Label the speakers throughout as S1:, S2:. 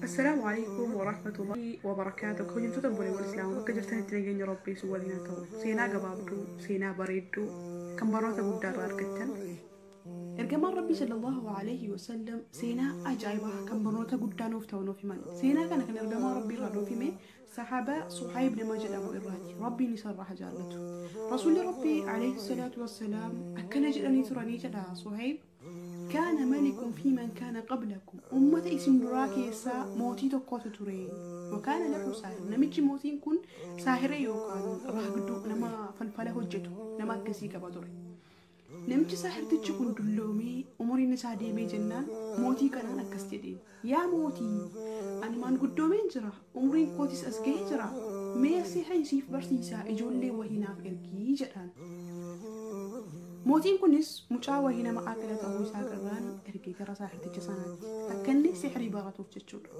S1: Assalaamu alaikum warahmatullahi wabarakaatuh. Kabajamtoota obboleewwan Islaamaa bakka jirtanitti nageenya Rabbii isin waliin haa ta'u. Seenaa gabaabduu, seenaa bareedduu kan barnoota guddaa irraa argattan. Ergamaan Rabbii sallallahu alaihi wasallam seenaa ajaa'ibaa kan barnoota guddaa nuuf ta'u nuuf himan. Seenaa kana kan ergamaa Rabbii irraa nuuf hime sahaabaa Suhaayib nama jedhamu irraati. Rabbiin isa irraa haa jaallatu. Rasuulli Rabbii alaihi salaatu wassalaam akkana jedhanii turanii jedha Suhaayib. كان ملك في من كان قبلكم أمة اسم دراكيسا موتي تقوت تري وكان له ساهر نمجي موتين كن ساهر يوكان راقدو نما فلفله هجته نما كسي كبدري نمجي ساهر تجكن دلومي أموري نسا ديمي جنان موتي كان أكستدين يا موتي أنا ما نقدومين جرا أمورين كوتيس أسجي جرا ميسي حيسيف برسيسا إجولي وهنا في إرقي جران. Mootiin kunis mucaa wayii nama aqila ta'uu isaa agarraan ergee gara saahirticha sanaatti akka inni sihrii baratuuf jechuudha.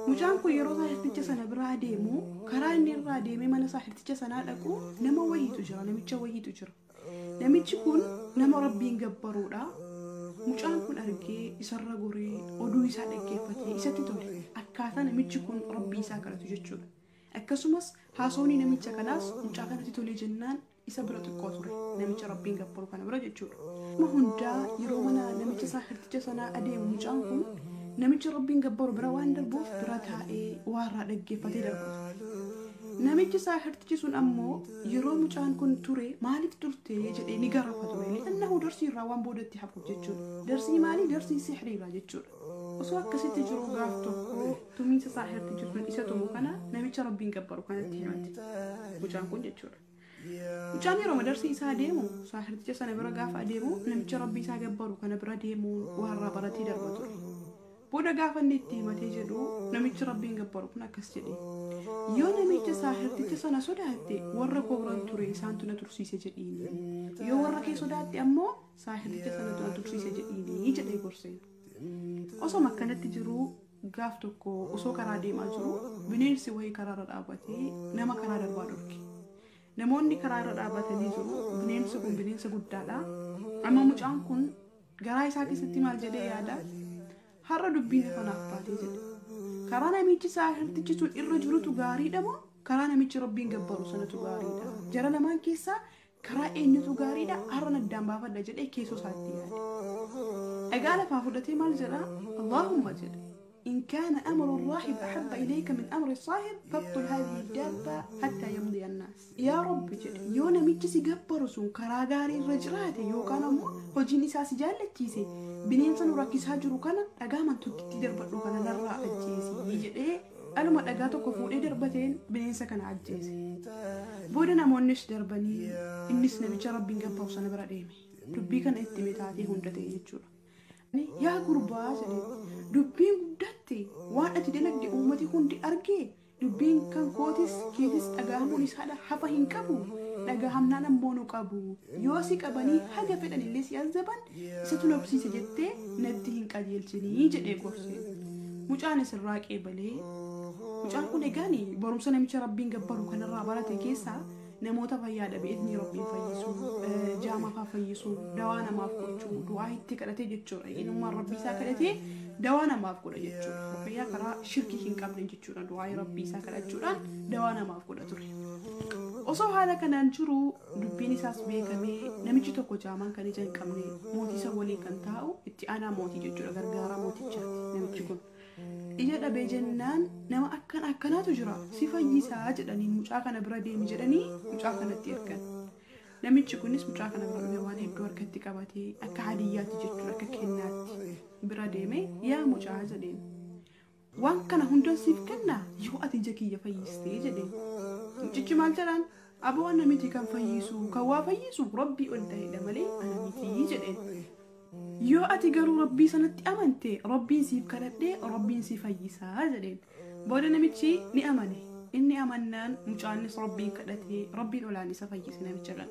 S1: Mucaan kun yeroo saahirticha sana biraa deemu karaa inni irraa deemee mana saahirticha sanaa dhaqu nama wayiitu jira, namicha wayiitu jira. Namichi kun nama Rabbiin gabbaruudha. Mucaan kun argee isarra goree oduu isaa dhaggeeffatee isatti tole akkaataa namichi kun Rabbii isaa kadhatu jechuudha. Akkasumas haasawni namicha kanaas mucaa kanatti tolee jennaan isa bira xiqqoo ture namicha Rabbiin gabbaru kana bira jechuudha. Nama hundaa yeroo mana namicha saahirticha sanaa adeemu mucaan kun namicha Rabbiin gabbaru bira waan darbuuf bira taa'ee waa irraa dhaggeeffatee darba. Namichi saahirtichi sun ammoo yeroo mucaan kun ture maaliif turte jedhee ni garafa ture. Li'annahu darsii irraa waan boodatti hafuuf jechuudha. Darsii maalii? Darsii sihrii irraa jechuudha. Osoo akkasitti jiru gaaf tokko tumiinsa saahirtichi sun isa tumu kana namicha Rabbiin gabbaru kanatti himate mucaan kun jechuudha. Mucaan yeroo darsii isaa deemu saahirticha sana bira gaafa adeemu namicha Rabbii isaa gabbaru kana bira deemuun waa irraa baratee darba ture. Booda gaafa inni itti himatee jedhu namichi Rabbiin gabbaru kun akkas jedhe. Yoo namicha saahirticha sana sodaatte warra koo biraan ture isaantu na tursiise jedhiini. Yoo warra kee sodaatte ammoo saahirticha sanatu na tursiise jedhiini jedhee gorseen. Osoo akkanatti jiru gaaf tokko osoo karaa deemaa jiru bineensi wayii karaarra dhaabbatee nama karaa darbaa dhorke. Namoonni karaarra dhaabbatanii jiru. Bineensi kun bineensa guddaadha. Amma mucaan kun garaa isaa keessatti maal jedhee yaada? Har'a dubbiin kanaaf baatee jedhe. Karaa namichi saahirtichi sun irra jirutu gaariidha moo karaa namichi Rabbiin gabbaru sanatu gaariidha? Jara lamaan keessaa karaa eenyutu gaariidha? Har'a addaan baafadha jedhee keessoo isaatti yaade. Dhagaa lafaa fudhatee maal jedha? Allaahumma jedhe. إن كان أمر الراهب أحب إليك من أمر الصاحب فابطل هذه الدابة حتى يمضي الناس. يا رب جد يو نميتش سيغبرو سون كرا غاري الرجرات يو كان أمو هجيني ساسي جالتيسي بنين سنو راكيس هاجرو كان أقاما توكتي دربتلو كان نرى أجيسي يجد ألما أقاتو كفون دربتين بنين سكن عجيسي. بودا نمونش دربني إنس نميتش ربي نقبو سنبرا ديمي ربي كان اتمتاتي هندتي يجورا. Yaa gurbaa jedhe dubbiin guddatte waan ati dalagde uummati hundi argee dubbiin kan kootis keetis dhagahamuun isaadha hafa hin qabu dhagahamnaan ammoo nu qabu yoo si qabanii haga fedhan illee si azaban isatu na obsiise jettee natti hin qajeelchinii jedhee gorse. Mucaan isirraa qeebalee mucaan kun egaani barumsa namicha Rabbiin gabbaru kanarraa barate keessaa namoota fayyaa dhabe inni Rabbiin fayyisu, jaamaa fayyisu, dawaa namaaf gochuu, du'aa itti kadhatee jechuudha. Innummaan Rabbii isaa kadhatee dawaa namaaf godha jechuudha. Fayyaa karaa shirkii hin qabne jechuudha. Du'aa Rabbii isaa kadhachuudhaan dawaa namaaf godha ture. Osoo haala kanaan jiru dubbiin isaas beekamee namichi tokko jaamaan kan ija hin qabne mootii isa waliin kan taa'u itti aanaa mootii jechuudha. Gargaaraa mootichaati namichi kun. Ija dhabee jennaan nama akkan akkanaatu jira si fayyisaa jedhanii mucaa kana bira deemi jedhanii mucaa kanatti ergan. Namichi kunis mucaa kana bira dhufee waan hedduu harkatti qabatee akka hadiyyaatti jechuudha akka kennaatti bira deeme yaa mucaa jedheen. Waan kana hunda siif kenna yoo ati ija kiyya fayyistee jedheen. Mucichi maal jedhaan? Aboo ana miti kan fayyisu kan waa fayyisu Rabbii ol ta'edha malee ana miti jedheen. Yoo ati garuu Rabbii sanatti amante Rabbiin siif kadhadhee Rabbiin si fayyisaa jedheen. Booda namichi ni amane. Inni amannaan mucaanis Rabbiin kadhatee Rabbiin olaan isa fayyise namicha kana.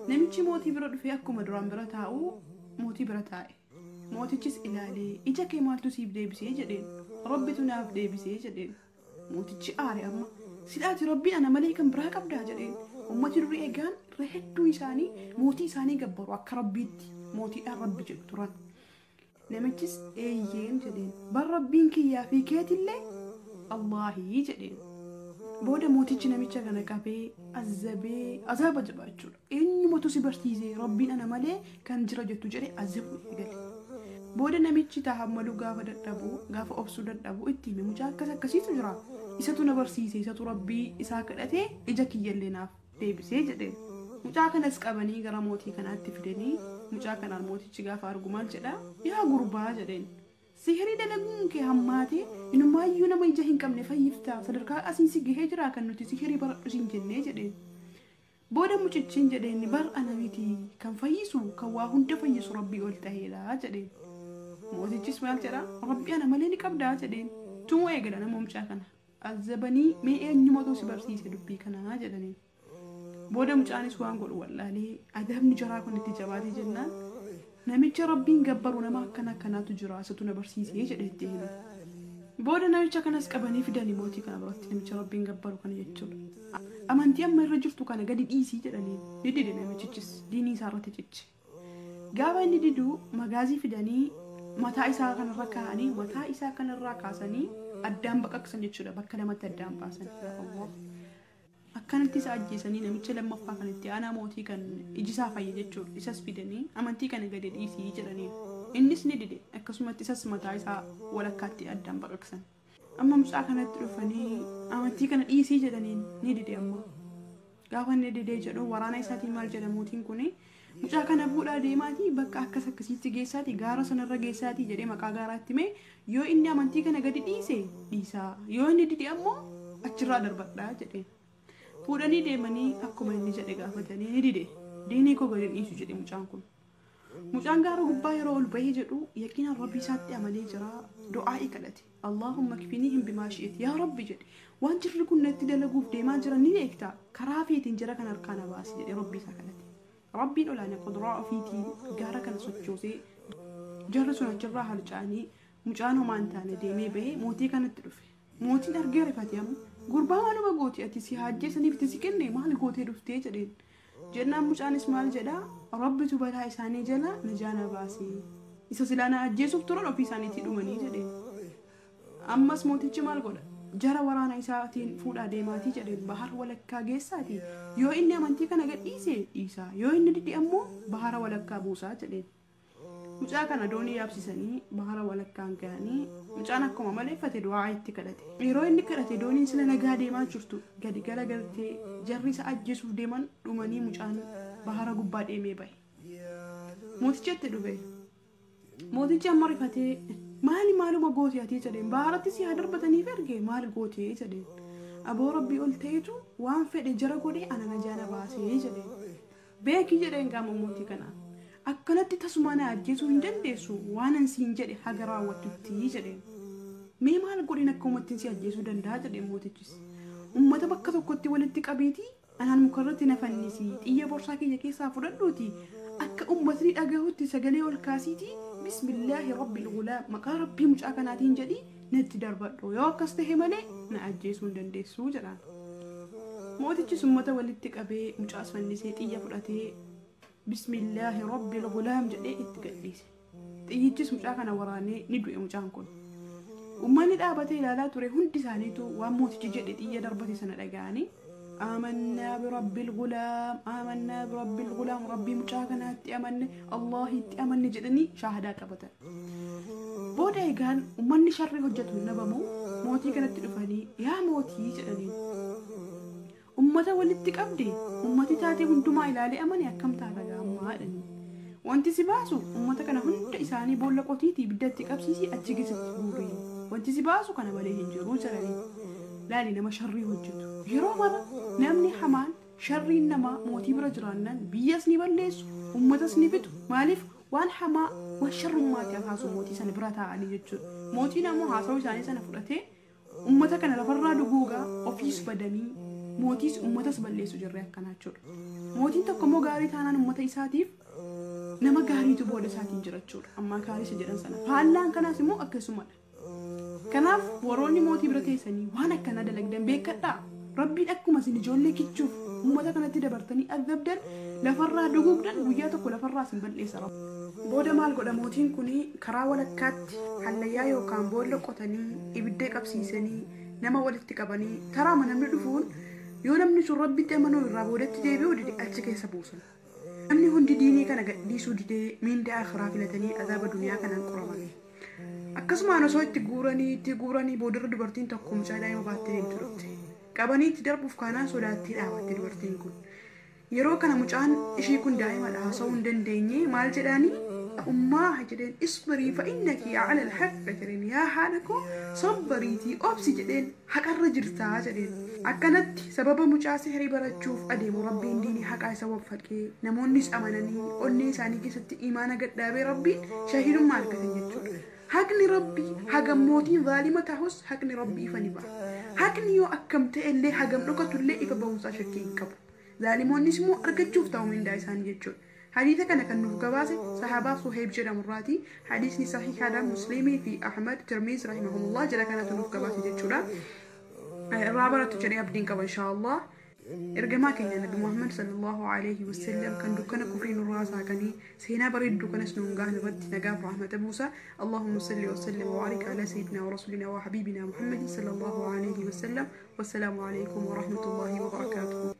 S1: Namichi mootii bira dhufee akkuma duraan bira taa'u mootii bira taa'e. Mootichis ilaalee ija kee maaltu siif deebisee jedheen. Rabbitu naaf deebisee jedheen. Mootichi aare amma silaati Rabbiin ana malee kan biraa qabdaa jedheen. Uummati durii eegaan irra hedduu isaanii mootii isaanii gabbaru akka Rabbiitti mootiidhaan Rabbi jedhu turan. Namichis eeyyeen jedheen. Bar rabbiin kiyyaa fi keetillee Allaahii jedheen. Booda mootichi namicha kana qabee azabee azaaba jabaa jechuudha. Eenyumatu si barsiise rabbiin ana malee kan jira jettu jedhee azabuu eegale. Booda namichi tahammaluu gaafa dadhabu gaafa obsuu dadhabu itti hime mucaa akkas akkasiitu jira. Isatu na barsiise isatu rabbii isaa kadhatee ija kiyyallee naaf deebisee jedheen. Mucaa kanas qabanii gara mootii kanaatti fidanii mucaa kanaan mootichi gaafa argu maal jedhaa yaa gurbaa jedheen. Sihirii dalaguun kee hammaatee inumaayyuu nama ija hin qabne fayyiftaa sadarkaa asiin si gahee jira kan nuti sihirii baradhu siin jennee jedheen. Booda mucichiin jedheen bar ana miti kan fayyisu kan waa hunda fayyisu rabbii ol ta'eedha jedheen. Mootichis maal jedhaa rabbii ana malee ni qabdaa jedheen. Tumuu eegala nama mucaa kana. Azabanii mee eenyumatu si barsiise dubbii kanaa jedhaniin. Booda mucaanis waan godhu wallaalee adabni jaraa kun itti jabaatee jennaan namicha rabbiin gabbaru nama akkana akkanaatu jira isatu na barsiisee jedhee itti hime. Booda namicha kanas qabanii fidanii mootii kana biratti namicha rabbiin gabbaru kana jechuudha. Amantii amma irra jirtu kana gadi dhiisii jedhanii ni dide namichichis diinii isaa irratti ciche. Gaafa inni didu magaazii fidanii mataa isaa kanarra kaa'anii mataa isaa kanarraa kaasanii addaan baqaqsan jechuudha bakka lamatti addaan baasan. Akkanatti isa ajjeesanii namicha lammaffaa kan itti aanaa mootii kan iji isaa fayye jechuudha. Isas fidanii amantii kana gadi dhiisii jedhanii. Innis ni dide akkasumatti isas mataa isaa walakkaatti addaan baqaqsan. Amma mucaa kanatti dhufanii amantii kana dhiisii jedhaniin ni dide amma. Gaafa inni didee jedhu waraana isaatiin maal jedha mootiin kuni mucaa kana fuudhaa deemaatii bakka akkas akkasiitti geessaatii gaara sanarra geessaatii jedhee maqaa gaaraatti himee yoo inni amantii kana gadi dhiise dhiisaa yoo inni dide ammoo achirraa darbadhaa jedheen. Fuudhanii deemanii akkuma inni jedhe gaafatanii ni dide. Diinii koo gadi dhiisu jedhe mucaan kun. Mucaan gaara gubbaa yeroo ol bahee jedhu yaqiinaan rabbii isaatti amanee jira du'aa'ii kadhate. Allaahumma kfinihim bimaa shi'it yaa rabbi jedhe. Waan jirri kun natti dalaguuf deemaa jiran ni beekta karaa feetiin jara kan harkaa na baasi jedhe rabbii isaa kadhate. Rabbiin olaanaa quduraa ofiitiin gaara kana sochoosee jarri sun achirraa harca'anii mucaan homaa hin taane deemee bahee mootii kanatti dhufe. Mootiin argee rifate amma gurbaa maaluma gooti ati si hajjeessaniif itti si kenne maal gootee dhuftee jedheen. Jennaan mucaanis maal jedhaa rabbitu balaa isaanii jala najaa na baase. Isa silaa na ajjeesuuf turan ofii isaaniitii dhumanii jedheen. Ammas mootichi maal godha? Jara waraana isaatiin fuudhaa deemaatii jedheen bahara walakkaa geessaatii yoo inni amantii kana gadhiise dhiisaa yoo inni dide ammoo bahara walakkaa buusaa jedheen. Mucaa kana doonii yaabsisanii bahara walakkaan ga'anii mucaan akkuma maleeffate du'aa itti kadhate. Yeroo inni kadhate dooniin sila nagaa deemaa jirtu gadi garagaltee jarri isa ajjeesuuf deeman dhumanii mucaan bahara gubbaa deemee bahe. Mootichi itti dhufe. Mootichi amma rifatee maali maaluma gootee ati jedheen baharatti si haa darbataniif erge maal gootee jedheen. Aboo rabbii ol ta'etu waan fedhe jara godhee ana najaa na baasee jedheen. Beeki jedheen qaama mootii kanaa. Akkanatti tasuma na ajjeesuu hin dandeessu waan an siin jedhe haga raawwattutti jedheen. Mee maal godhin akka uummattiin si ajjeesuu danda'a jedheen mootichis. Uummata bakka tokkotti walitti qabeetii anaan mukarratti na fannisi xiyya borsaa kiyya keessaa fudhadhuuti akka uummatni dhagahutti sagalee ol kaasiitii bismillaahi rabbil gulaam maqaa rabbii mucaa kanaatiin jedhii natti darbadhu yoo akkas tahe malee na ajjeesuu hin dandeessu jedhaan. Mootichis uummata walitti qabee mucaas fannisee xiyya fudhatee bismillaahi rabbil gulaam jedhee itti gadhiise. Xiyyichis mucaa kana waraanee ni du'e mucaan kun. Uummanni dhaabatee ilaalaa ture hundi isaaniitu waan mootichi jedhe xiyya darbate sana dhaga'anii آمنا برب الغلام آمنا برب الغلام ربي mucaa kanaatti amanne Allahitti amanne jedhanii shaahadaa qabatan. Booda egaan uummanni sharrii hojjetu hin dhabamu mootii kanatti dhufanii yaa mootii jedhanii uummata walitti qabde uummati taatee hundumaa ilaalee amane akkam taata gaammaa jedhanii. Wanti si baasu uummata kana hunda isaanii boolla qotiitii ibiddatti qabsiisii achi keessatti guuri. Wanti si baasu kana malee hin jiru jedhanii. Laali nama sharrii hojjetu. Yeroo mara namni hamaan sharriin namaa mootii bira jiraannaan biyyas ni balleessu, uummatas ni fitu. Maaliif waan hamaa waan sharrummaatti haasu mootii sana bira taa'anii jechuudha. Mootiin ammoo haasawuu isaanii sana fudhatee uummata kana lafarraa duguugaa ofiis badanii mootiis uummatas balleessu jirre akkanaa jechuudha. Mootiin tokko immoo gaarii taanaan uummata isaatiif nama gaariitu booda isaatiin jira jechuudha. Ammaa gaarii isa jedhan sana. Faallaan kanaas immoo akkasumadha. Kanaaf warroonni mootii bira teessanii waan akkanaa dalagdan beekadhaa. Rabbiin akkuma isin ijoollee kichuuf uummata kanatti dabartanii azabdan lafarraa duguugdan guyyaa tokko lafarraa isin balleessa. Booda maal godha mootiin kun karaa walakkaatti hallayyaa yookaan boolla qotanii ibidda qabsiisanii nama walitti qabanii taraama namni dhufuun yoo namni sun Rabbitti amanuu irraa boodatti deebi'uu dide achi keessa buusan. Namni hundi diinii kana gadhiisuu didee miindaa akhiraa filatanii azaaba duniyaa kanaan qoraman. Akkasumaan osoo itti guuranii boodarra dubartiin tokko mucaa daa'ima baattee deemtu dhufte. Qabanii itti darbuuf kaanaan sodaattee dhaabatte dubartiin kun. Yeroo kana mucaan ishii kun daa'imadha haasa'uu hin dandeenye maal jedhaanii ummaa jedheen isbirii fa innaki ala alhaqq jedheen yaa haadha koo sabbariitii obsi jedheen haqarra jirtaa jedheen. Akkanatti sababa mucaa sihirii barachuuf adeemu Rabbiin diinii haqaa isa waffaqee namoonnis amananii onnee isaanii keessatti imaana gadhaabee Rabbiin shahiidummaa argatan jechuudha. Haqni Rabbii hagam mootiin zaalima ta'us haqni Rabbii ifa ni ba'a. Haqni yoo akkam ta'ellee hagam dhokatullee ifa ba'umsaa shakkii hin qabu. Zaalimoonnis immoo argachuuf ta'u mindaa isaanii jechuudha. Hadiisa kana kan nuuf gabaase sahaabaa Suheeb jedhamurraati. Hadiisni sahihaadha Muslimii fi Ahmad Tirmiz rahimahumullah jala kanatu nuuf gabaase jechuudha. Irraa barattu jedhee abdiin qaba inshaallah. Ergamaa keenya Nabi Muhammad sallallahu alaihi wasallam kan dukkana kufrii nurraa saaqanii seenaa bareedduu kanas nuun gahan irratti nagaaf rahmata buusa. Allahumma salli wa sallim wa barik ala sayyidina wa rasulina wa habibina Muhammadin sallallahu alaihi wasallam. Wassalaamu alaikum wa rahmatullahi wa barakatuh.